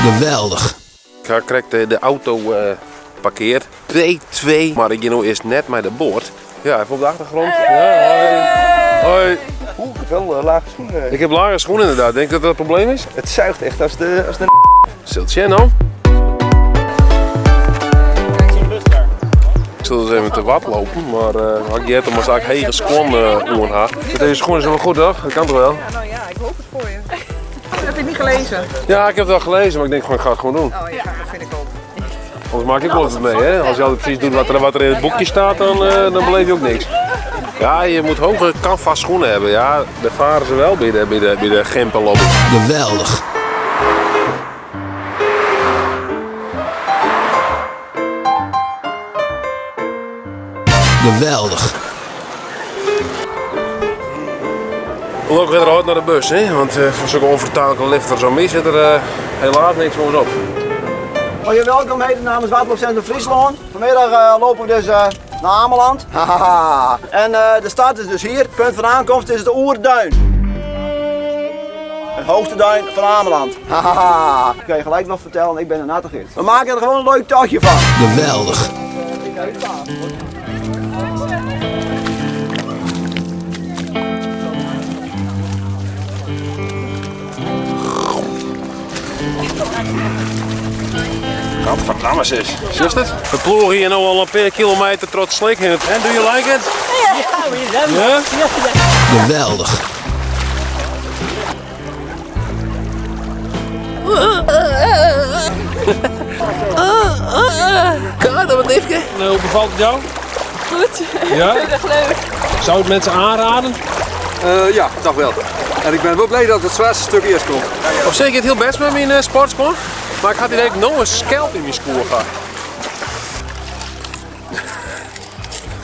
Geweldich. Ik ha krekt de auto parkeard. P2, mar ik gean no earst net mei de boat. Ja, even op de achtergrond. Ja, hoi. Hoi. Oeh, ik heb wel lage schoenen. Ik heb lage schoenen inderdaad. Denk je dat dat een probleem is? Het zuigt echt als de, als de Zult je nou? Ik zal dus even te wat lopen, maar ik heb maar zaak hege schoenen oan ha. Deze schoenen zijn wel goed, toch? Dat kan toch wel? Ja, nou ja, ik hoop het voor je. Dat heb je niet gelezen? Ja, ik heb het wel gelezen, maar ik denk gewoon, ik ga het gewoon doen. Oh ja, dat vind ik ook. Anders maak ik wel wat mee, hè? Als je altijd precies doet wat er in het boekje staat, dan beleef je ook niks. Ja, je moet hoge canvas schoenen hebben. Ja, daar varen ze wel bij de Gempenlobby. Geweldig. Geweldig. Gelukkig gaat er hard naar de bus, hè? Want voor zulke onvertuinlijke lifters als mij zit er helaas niks voor ons op. Hoi, welkom heten namens Waterloopcentrum Friesland. Vanmiddag lopen we dus naar Ameland. Hahaha. En de start is dus hier. Het punt van aankomst is de Oerduin. Het hoogste duin van Ameland. Hahaha. Ik kan je gelijk nog vertellen, ik ben een natte gids. We maken er gewoon een leuk tochtje van. Geweldig. Godverdamme, sis. Zie je het? We ploegen hier nu al een paar kilometer trots slik in het. En do you like it? Ja, we love it. Ja? Geweldig. Kan dat wat even? Hoe bevalt het jou? Goed. Ja? Ik vind het echt leuk. Zou het mensen aanraden? Ja, toch wel. En ik ben wel blij dat het zwaarste stuk eerst komt. Op zich het heel best met mijn sportschoen. Maar ik had idee dat ik nog een schelp in mijn schoen ga.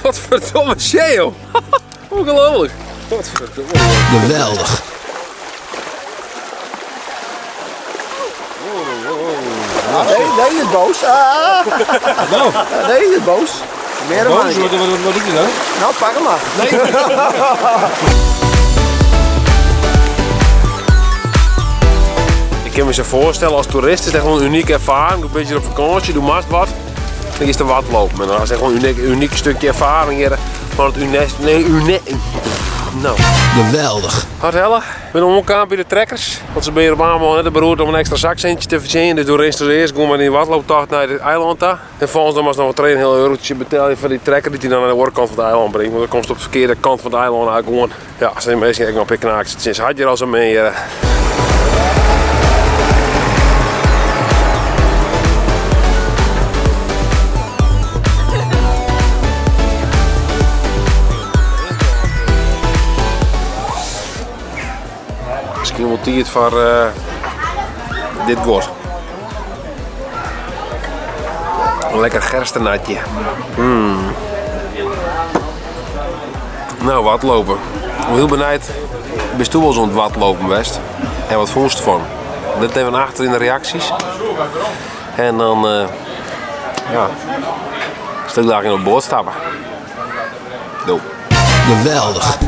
Wat verdomme shit, joh. Ongelooflijk. Wat verdomme. Geweldig. Ah, nee, deze is boos. Ah. Nou, Deze is boos. Meer dan boos? maar. Wat doet hij dan? Nou, pak hem maar. Nee. Ik kan me zo voorstellen, als toerist is het echt wel een unieke ervaring. Doe een beetje op vakantie, doe maar wat. Dan is er wat lopen. En dan is het echt wel een uniek stukje ervaring hier. Van het UNESCO. Nee, nou. Geweldig. Hard helle. Ik ben omgekomen bij de trekkers. Want ze ben hier op Ameland net beroerd om een extra zakcentje te verdienen. Dus door eerst eerst gewoon maar die watlooptocht naar het eiland daar. En volgens dan was nog een 2,5 eurotje betalen voor die trekker die hij dan aan de oorkant van het eiland brengt. Want dan komt ze op de verkeerde kant van het eiland uit gewoon. Ja, zijn mensen echt nog piknaaks. Sinds had je er al zo mee. Misschien wel tijd voor dit wordt. Een lekker gerstenatje. Nou, wat lopen. Ik ben heel benieuwd. Bist u wel zo'n wat lopen, West? En wat vond je ervan? Let even achter in de reacties. En dan ja, stel ik daar in op boord stappen. Doei. Geweldig.